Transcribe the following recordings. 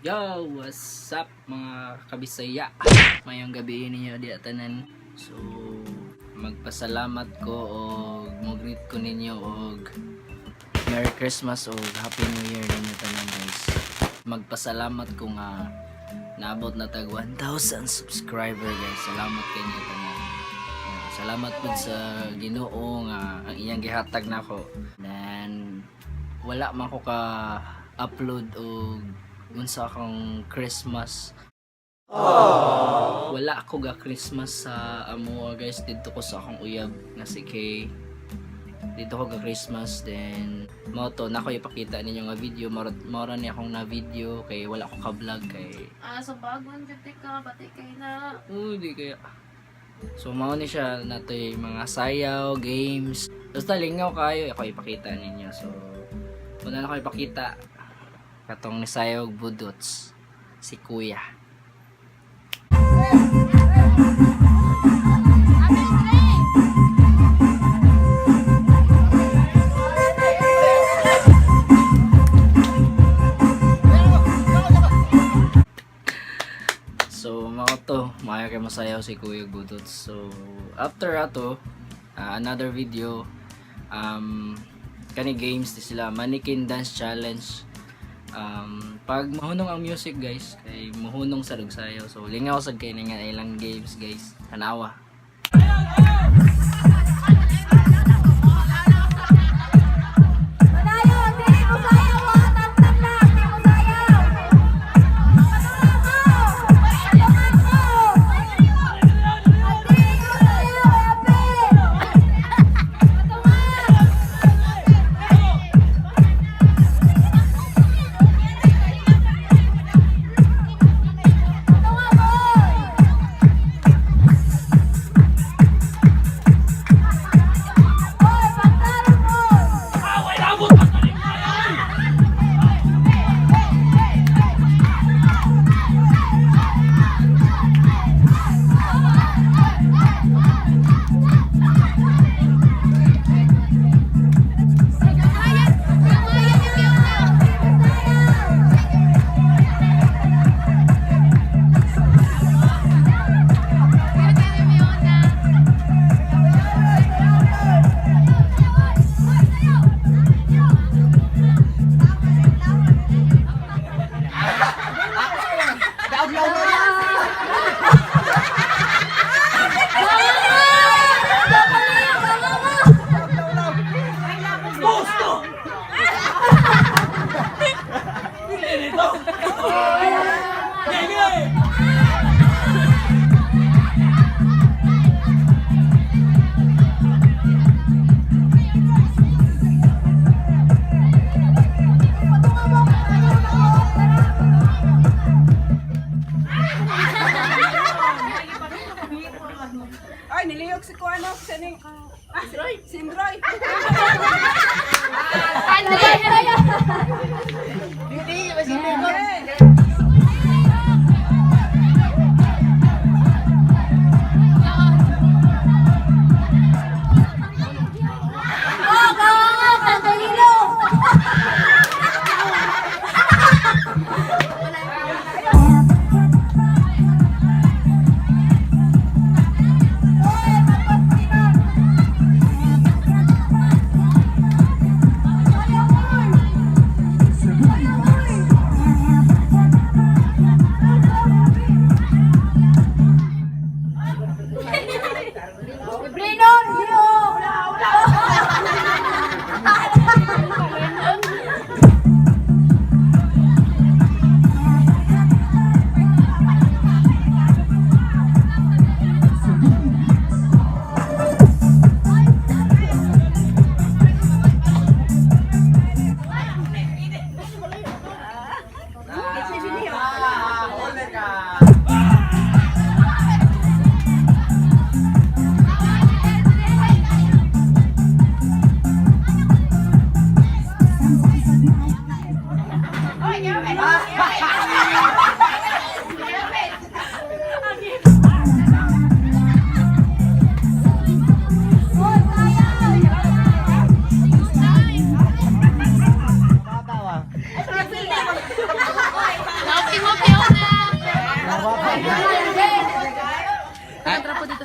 Yo, what's up, mga kabisaya? Mayong gabi ninyo diya tanan. So, magpasalamat ko og mo-greet ko ninyo og Merry Christmas o Happy New Year ninyo tanan, guys. Magpasalamat ko nga naabot na tag 1,000 subscriber, guys. Salamat kay inyo tanan. Salamat pud sa Ginoo nga ang iyang gihatag nako. Then wala man ko ka upload og unsa akong Christmas. Wala ako ga Christmas sa amo, guys, didto ko sa akong uyab nga si Kay. Didto ko ga Christmas, then mao to nako ipakita ninyo nga video, mao ra ni akong na video kay wala ko ka vlog kay Ah, so bagon jud ka, bati kay na. Di kaya. So mao ni siya natoy mga sayaw, games. Basta lingaw kayo, ako ipakita ninyo. So una na ko ipakita katong nisayaw og budots si Kuya. So mao to, maayo kay masayaw si Kuya Budots. So after ato, another video, kani games di sila Mannequin Dance Challenge. Pag mahunong ang music, guys, kay mahunong sa sayaw. So lingaw sad kay ni nga ilang games, guys. Tanawa. Padayon, dili mo sayaw ha, tantang lang, di mo sayaw. Patungan mo! Ang dili mo sayaw, apil! Patungan! Patungan, boy! Boy, pagtarong, boy! Ay, niliyog si Kuano, si ning si Indroy. Oh, kawango, kandalilo! Oy, magpastina!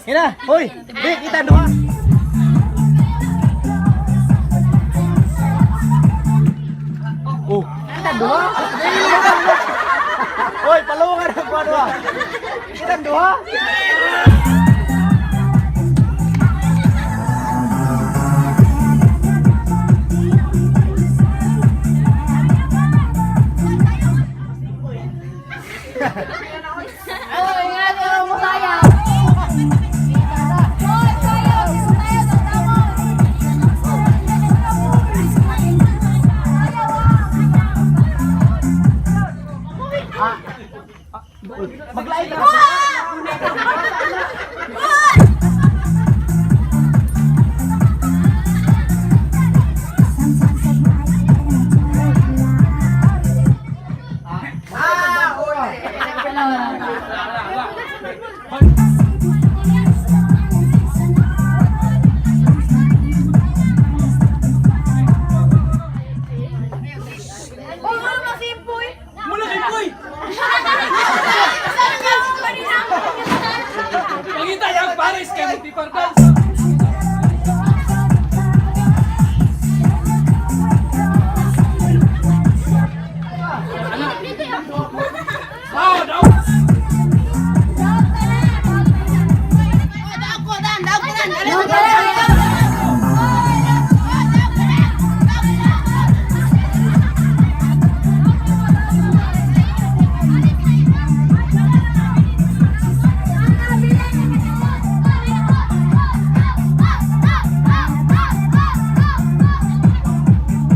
Hina, hoy. Di kita duha. Oh, kita duha. Hoy, palungan ang kuha duha. Kita duha. Oy, nga mo sayaw. Hoy, sayaw, sayaw, sayaw. Maglain ka. Uy, wala na si Boy. Mula kay Boy! Pangita niya ang Paris kay Multipardans! Wow, daw!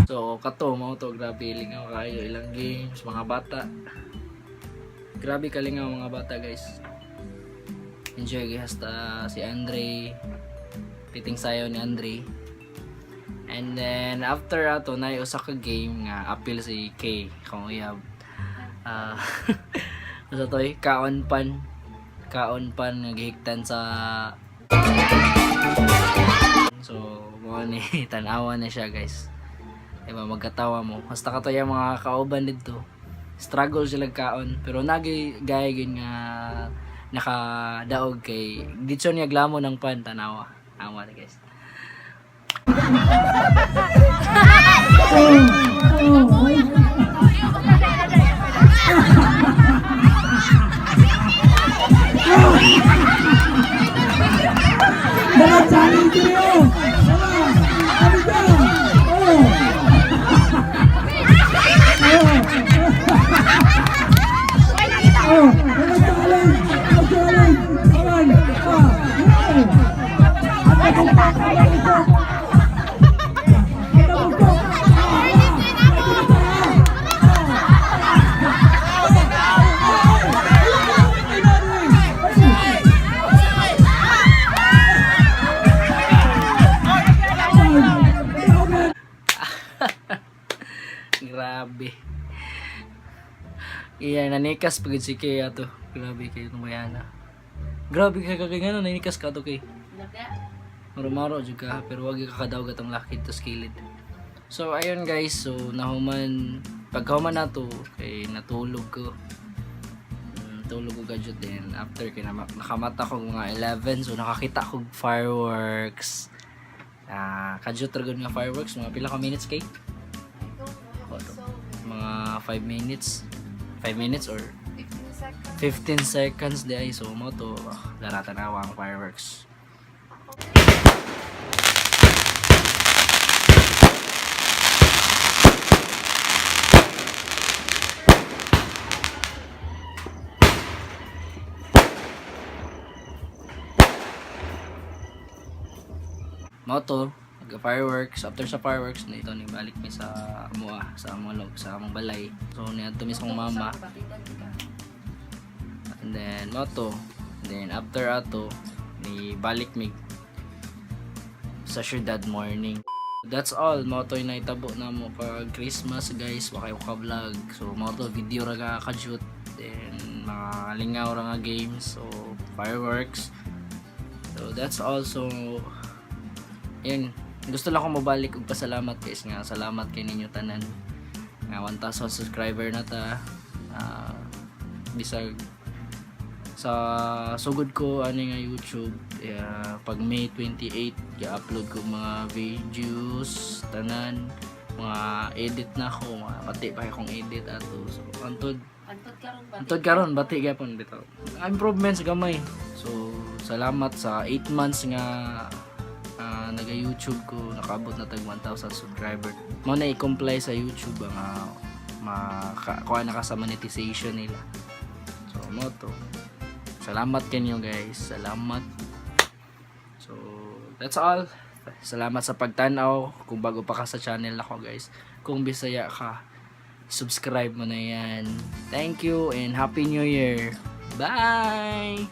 So kato mao to, grabe lingaw kayo ilang games mga bata. Grabe kalingaw mga bata, guys. Enjoy gyud hasta si Andre. Piting sayo ni Andre. And then after ato na usa ka game nga appeal si K kung uyab. Ah, uh, to eh, kaon pan. Kaon pan nga gihiktan sa. So, mo ni tan-awa na siya, guys. Diba, magkatawa mo. Basta ka to yung mga kauban dito. Struggle sila kaon. Pero nagi gaya yun nga nakadaog kay dito niya glamo ng pan tanawa. Awa na, guys. Mga challenge niyo! Ano ka? Oh! Oh! Mga challenge! Mga challenge! Aman! Ah! Wow! At nagumpak ang ito! At nagumpak! Grabe. Iya, nanikas pagid si Kay ato. Grabe kayo itong bayana. Grabe ka kay ngano nanikas ka ato kay. Maro-maro jud ka pero wag ka kadawag atong lakid to kilid. So ayun guys, so nahuman pagkahuman nato kay natulog ko. Tulog ko gadget din after kay nakamata ko mga 11, so nakakita ko fireworks. Ah, kadyot ra gud nga fireworks, mga pila ka minutes kay? Mga 5 minutes. 5 minutes or 15 seconds di ay, so mo to ah, daratan na ang fireworks. Mo to nag fireworks. After sa fireworks na ito ni balik mi sa amoa, sa among log, sa among balay. So niadto mi sa akong mama. And then mo to, then after ato ni balik mi sa syudad morning. That's all mo to yung naitabo na mo pag Christmas, guys. Wa kayo ka vlog, so mo to video ra ka ka-shoot, then mga lingaw ra nga games, so fireworks. So that's all. So yun, gusto lang ko mabalik og pasalamat, guys, nga salamat kay ninyo tanan nga 1,000 subscriber na ta. Ah, bisag Sa sugod ko ani nga YouTube, pag May 28 ga-upload ko mga videos tanan, mga edit na ako, mga pati pa akong edit ato. So antod Antod karon bati. antod karon bati gyapon bitaw. Improvements gamay. So salamat sa 8 months nga naga-YouTube ko, nakaabot na tag 1,000 subscriber. Mao na i-comply sa YouTube ang makakuha na ka sa monetization nila. So mo to. Salamat kanyo, guys. Salamat. So that's all. Salamat sa pagtanaw. Kung bago pa ka sa channel ako, guys. Kung Bisaya ka, subscribe mo na yan. Thank you and Happy New Year. Bye!